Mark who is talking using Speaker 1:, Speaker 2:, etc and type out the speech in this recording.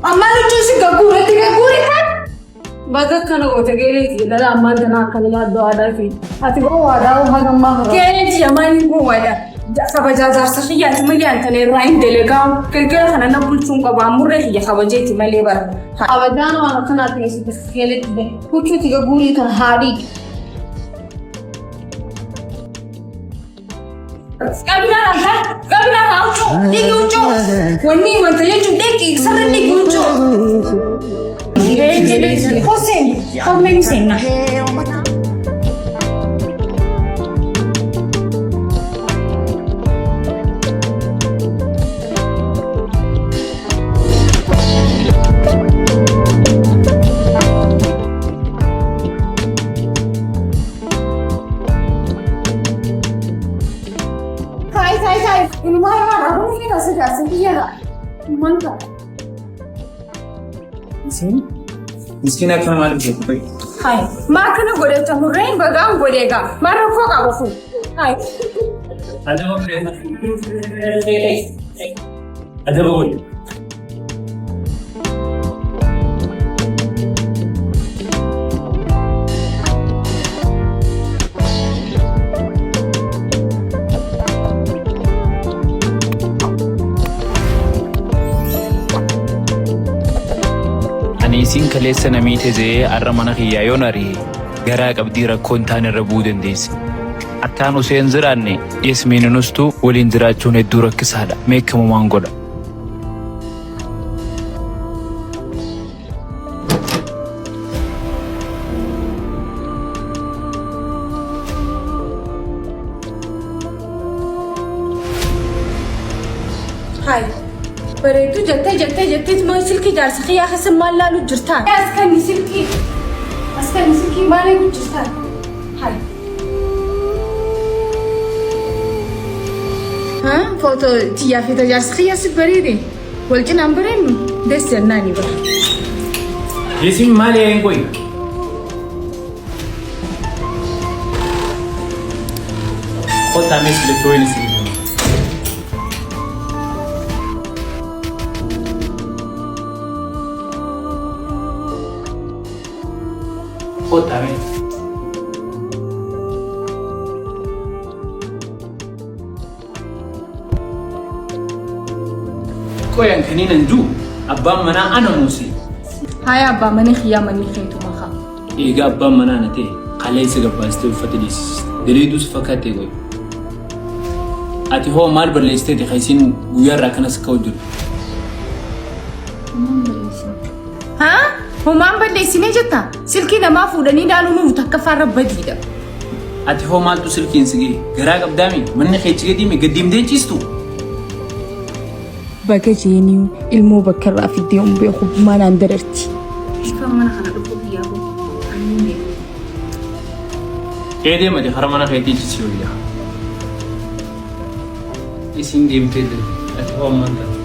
Speaker 1: Ammaan huccuu si gagguuretti gagguure kan. Baga akkana goote geeleeti dhala ammaan tana akkana yaaddoo aadaa fi ati gowwaadhaa haga ammaa kana. Geeleeti yamaan hin gowwaadha. Kabajaa jaarsa kiyyaati malee an tana irraa hin dalagaa. Galgala kana na bulchuun qaba murree kiyya kabajeeti malee bara. Kabajaan waan akkanaatti keessatti geeleetti huccuutti gagguurii kana haadhii. Qabinaa kan qabinaa haa huccuu dhiigi huccuu wanni wanta jechuun dhiigi sirri dhiigi huccuu. Hoseen hoseen seenna. Kai kai kai inumaa irraa dhabuun ni kasa jaarsa kiyyaadha. Manta.
Speaker 2: Isin miskiina akkana maaliif jettu qoy?
Speaker 1: Hai maa kana godhata murreen bagaan godhee gaa maa rakkoo qaba kun. Hai.
Speaker 2: Adaba godhe. Adaba godhe. Ani isin kaleessa na miite ze'ee arra mana kiyyaa yoon ari'e garaa qabdii rakkoo hin taane irra bu'uu dandeessi. Akkaan osoo hin jiraanne Yasmiininustuu waliin jiraachuun hedduu rakkisaadha. Mee akkamumaan godha?
Speaker 1: Hai. Bareedduu jettee jettee jettee moo silkii jaarsa kiyyaa keessa maal laalu jirtaa? As kanni silkii. As kanni silkii maal eegu jirtaa? Hai. Footoo tiyyaa fi tajaajila kiyyaa si bareede. Wal cinaan bareennu des jennaani bara.
Speaker 2: Isin maali yaa'in qoyi? Kottaa mee filachuu wayin isin hima. Kottaa mee. Qoyan kaniinan jiru abbaan manaa ana muusi.
Speaker 1: Haya abbaa mana kiyyaa manni keetuma kaa.
Speaker 2: Egaa abbaan manaa na ta'e kaleessa gabbaastee uffata dhiisiste. Daleeduu si fakkaattee qoy. Ati hoo maal balleessiteeti kan isiin guyyaa irraa akkanas akka hojjetu?
Speaker 1: Haa? Homaan balleessinee jetta? Silkii namaa fuudhanii ilaaluun nuuf takka badiidha.
Speaker 2: Ati hoo maaltu silkiin si gahe? Garaa qabdaami? Manni kee achi gadiimi? Gad deemtee hin ciistu?
Speaker 1: Baga jeeniyu ilmoo bakka irraa fiddee hin beeku manaan dararti. Ishkaan mana kana dhufuu biyyaa koo ani hin beeku.
Speaker 2: Ee deemati kara mana keetii achi si wayya. Isiin deemtee jirti. Ati hoo ammaan tana?